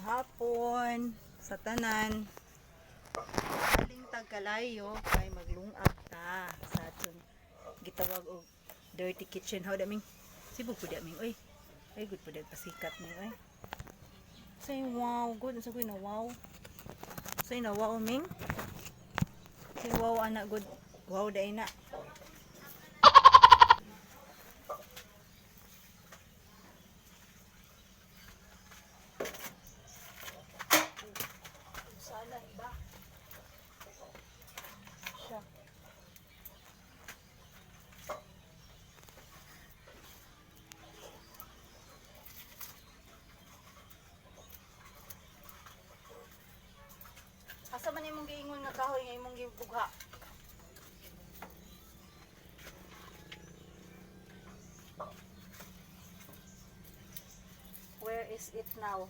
Hapon sa tanan. Haling tagkalayo kay maglungag ta sa atong gitawag og dirty kitchen. How daming sibog pud aming oy. Ay, good pud pasikat ni oy. Say wow, good sa na wow. Say na wow, ming. Say wow ana, good. Wow dai na. Sana ba? Siya. Asa man imong giingon nga kahoy nga imong gibugha? Where is it now?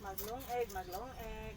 Maglong egg, maglong egg.